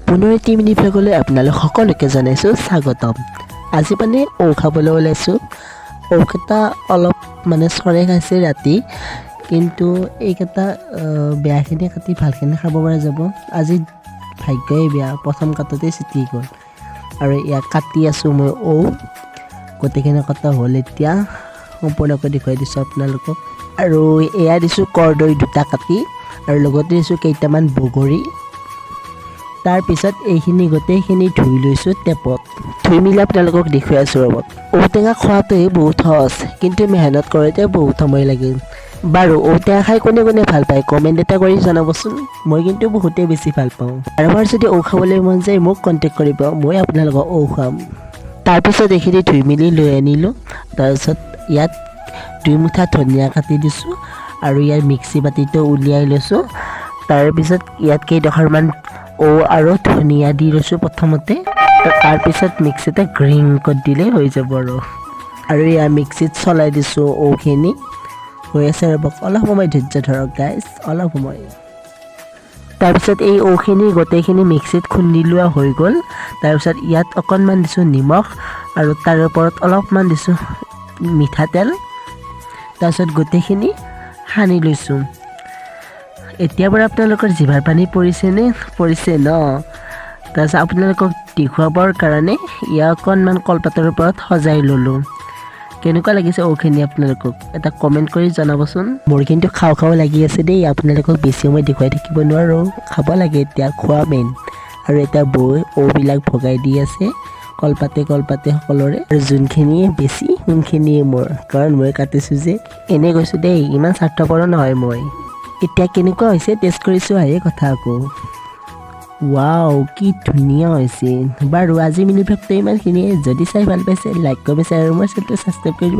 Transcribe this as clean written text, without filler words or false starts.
পুনৰ এটি মিনি ভ্লগলৈ আপোনালোক সকলোকে জনাইছোঁ স্বাগতম। আজি মানে ঔ খাবলৈ ওলাইছোঁ। ঔকেইটা অলপ মানে চৰে খাইছে ৰাতি, কিন্তু এইকেইটা বেয়াখিনি কাটি ভালখিনি খাব পৰা যাব। আজি ভাগ্যই বেয়া, প্ৰথম কাটোতেই ছিটি গ'ল। আৰু ইয়াক কাটি আছোঁ মই ঔ। গোটেইখিনি কটা হ'ল, এতিয়া সম্পূৰ্ণকৈ দেখুৱাই দিছোঁ আপোনালোকক। আৰু এয়া দিছোঁ কৰ্দৈ দুটা কাটি আৰু লগতে দিছোঁ কেইটামান বগৰী। তাৰপিছত এইখিনি গোটেইখিনি ধুই লৈছোঁ টেপত। ধুই মেলি আপোনালোকক দেখুৱাই আছোঁ, ৰ'ব। ঔটেঙা খোৱাটোৱে বহুত সহজ, কিন্তু মেহনত কৰোঁতে বহুত সময় লাগে। বাৰু, ঔটেঙা খাই কোনে কোনে ভাল পায়, কমেণ্ট এটা কৰি জনাবচোন। মই কিন্তু বহুতেই বেছি ভাল পাওঁ। কাৰোবাৰ যদি ঔ খাবলৈ মন যায়, মোক কণ্টেক্ট কৰিব, মই আপোনালোকক ঔ খুৱাম। তাৰপিছত এইখিনি ধুই মেলি লৈ আনিলোঁ। তাৰপিছত ইয়াত 2 মুঠা ধনিয়া কাটি দিছোঁ আৰু ইয়াৰ মিক্সি বাতিটো উলিয়াই লৈছোঁ। তাৰপিছত ইয়াত কেইডোখৰমান ঔ আৰু ধনিয়া দি লৈছোঁ প্ৰথমতে। তাৰপিছত মিক্সিতে গ্ৰিং কৰি দিলেই হৈ যাব। আৰু ইয়াৰ মিক্সিত চলাই দিছোঁ। ঔখিনি হৈ আছে, ৰ'ব, অলপ সময় ধৈৰ্য ধৰক গাইজ, অলপ সময়। তাৰপিছত এই ঔখিনি গোটেইখিনি মিক্সিত খুন্দি লোৱা হৈ গ'ল। তাৰপিছত ইয়াত অকণমান দিছোঁ নিমখ আৰু তাৰ ওপৰত অলপমান দিছোঁ মিঠাতেল। তাৰপিছত গোটেইখিনি সানি লৈছোঁ। এতিয়া বাৰু আপোনালোকৰ জিভাৰ পানী পৰিছেনে? পৰিছে ন? তাৰপিছত আপোনালোকক দেখুৱাবৰ কাৰণে ইয়াক অকণমান কলপাতৰ ওপৰত সজাই ল'লোঁ। কেনেকুৱা লাগিছে ঔখিনি আপোনালোকক এটা কমেণ্ট কৰি জনাবচোন। মোৰ কিন্তু খাওঁ খাওঁ লাগি আছে দেই। আপোনালোকক বেছি সময় দেখুৱাই থাকিব নোৱাৰোঁ, খাব লাগে এতিয়া, খোৱা মেইন। আৰু এতিয়া বৌ ঔবিলাক ভগাই দি আছে কলপাতে কলপাতে সকলোৰে। আৰু যোনখিনিয়ে বেছি সোনখিনিয়ে মোৰ, কাৰণ মই কাটিছোঁ যে। এনেই কৈছোঁ দেই, ইমান স্বাৰ্থপৰো নহয় মই। এতিয়া কেনেকুৱা হৈছে টেষ্ট কৰিছোঁ আহে কথা আকৌ। ৱাও, কি ধুনীয়া হৈছে! বাৰু, আজি মিনি ভ্লগটো ইমানখিনিয়ে। যদি চাই ভাল পাইছে, লাইক, কমেণ্ট, শ্বেয়াৰ আৰু মোৰ চেনেলটো ছাবস্ক্ৰাইব কৰি দিব।